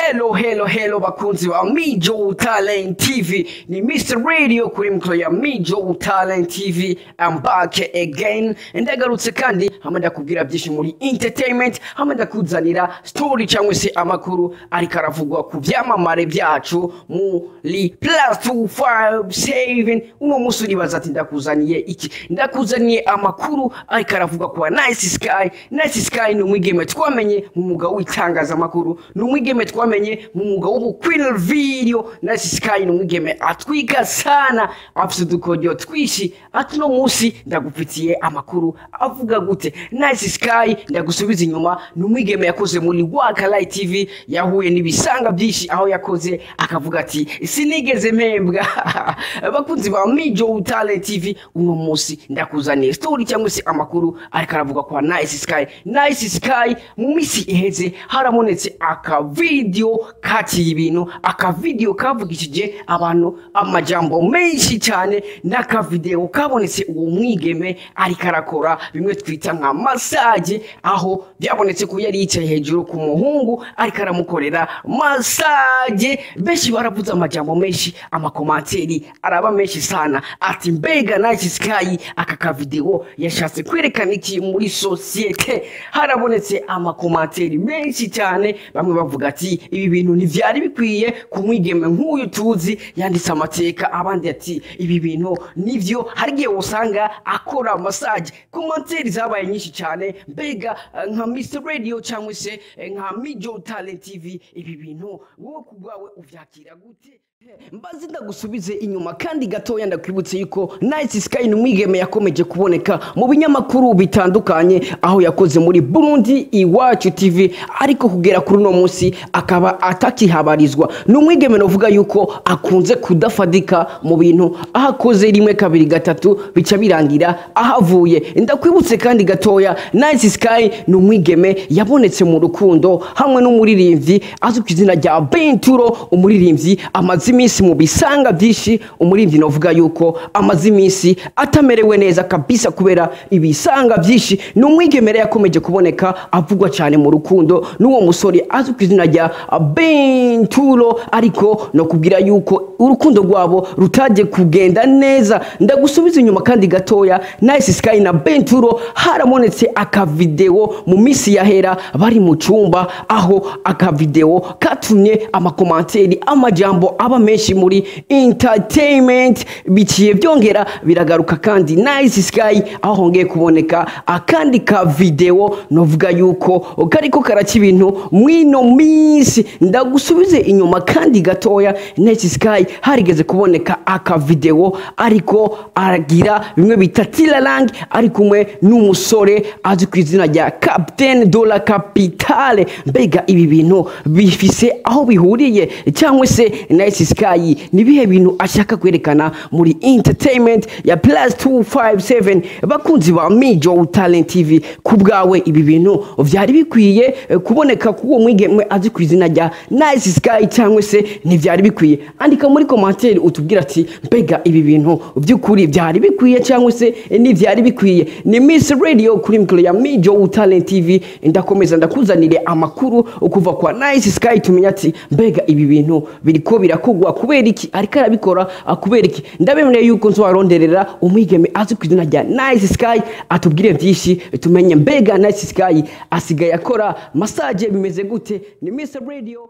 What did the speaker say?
Hello, hello, hello, bakunzi ba Mijo Talent TV. Ni Mr Radio kuri micro ya Mijo Talent TV. I'm back again. Ndagarutse kandi hamwe ndakubwira byinshi muri entertainment, hamwe ndakuzanira story cyangwa se amakuru ariko aravugwa ku byamamare byacu muri +257. Uno munsi uribaza ati ndakuzaniye iki? Ndakuzaniye amakuru ariko aravugwa kwa Nice Sky. Nice Sky ni umwigeme twamenye mu mwuga w'itangazamakuru, ni umwigeme twamenye mu mwuga w'ubuqueen video. Nice Sky ni umwigeme atwika sana, afite udukoryo twishi. Ati uno munsi ndagufitiye amakuru avuga gute? Nice Sky, ndagusubiza inyuma, ni umwigeme yakoze muri Waka Light TV, yahuye n'ibisanga byinshi aho yakoze akavuga ati sinigeze mpembwa. Bakunzi ba Mijo Talent TV, uno munsi ndakuzaniye story cyangwa se amakuru ariko aravuga kwa Nice Sky. Nice Sky, mu minsi iheze harabonetse akavideo kaciye ibintu, akavideo kavugishije abantu amajambo menshi cyane, n'akavideo kabonetse uwo mwigeme ariko arakora bimwe twita nka massage, aho byabonetse ko yari yicaye hejuru ku muhungu ariko aramukorera massage. Benshi baravuze amajambo menshi, amacommentaires araba menshi sana, ati mbega Nice Sky aka kavideo yashatse kwerekana iki muri société? Harabonetse amacommentaires menshi cyane, bamwe bavuga ati ibi bintu ntivyari bikwiye ku mwigeme nk'uyu tuzi yanditse amateka, abandi ati ibi bintu nivyo, hari igihe usanga akora massage. Commentaires zabaye nyinshi cyane. Mbega nka Mr Radio cyangwa se nka Mijo Talent TV, ibi bintu wowe ku bwawe uvyakira gute? Mbazi ndagusubize inyuma kandi gatoya, ndakwibutse yuko Nice Sky ni umwigeme yakomeje kuboneka mu binyamakuru bitandukanye, aho yakoze muri Burundi Iwacu TV, ariko kugera kuri uno munsi akaba atakihabarizwa. Ni umwigeme novuga yuko akunze kudafadika mu bintu, aho akoze rimwe, kabiri, gatatu, bica birangira ahavuye. Ndakwibutse kandi gatoya, Nice Sky ni umwigeme yabonetse mu rukundo hamwe n'umuririmbyi azwi ku izina rya Benturo, umuririmbyi amaze iminsi mu bisanga byinshi, umuririmbyi novuga yuko amaze iminsi atamerewe neza kabisa kubera ibisanga byinshi. Ni umwigeme rero yakomeje kuboneka avugwa cyane mu rukundo n'uwo musore azwi ku izina rya Benturo, ariko no kubwira yuko urukundo rwabo rutagiye kugenda neza. Ndagusubiza inyuma kandi gatoya, Nice Sky na Benturo harabonetse akavideo mu minsi yahera bari mu cyumba, aho akavideo katumye amacommentaires, amajambo aba menshi muri entertainment. Biciye byongera biragaruka kandi Nice Sky, aho hongeye kuboneka akandi ka video novuga yuko kariko karaca ibintu mwino minsi. Ndagusubize inyuma kandi gatoya, Nice Sky harigeze kuboneka akavideo ariko aragira bimwe bita tilalang, ari kumwe n'umusore azwi ku izina rya Captain de la Capitale. Mbega ibi bintu bifise aho bihuriye, cyangwa se Nice Sky ni bihe bintu ashaka kwerekana muri entertainment ya +257? Bakunzi ba Mijo Talent TV, ku bwawe ibi bintu vyari bikwiye kuboneka kuwo mwigeme azwi ku izina rya Nice Sky, cyangwa se ntivyari bikwiye? Andika muri commentaire utubwira ati mbega ibi bintu by'ukuri byari bikwiye cyangwa se ntivyari bikwiye? Ni Miss Radio kuri micro ya Mijo Talent TV. Ndakomeza ndakuzanire amakuru kuva kwa Nice Sky, tumenya ati mbega ibi bintu biriko birakugwa kubera iki, ariko arabikora kubera iki? Ndabemereye yuko nzobaronderera umwigeme azwi ku izina rya Nice Sky atubwire byinshi, tumenye mbega Nice Sky asigaye akora massage, bimeze gute? Ni Mr Radio.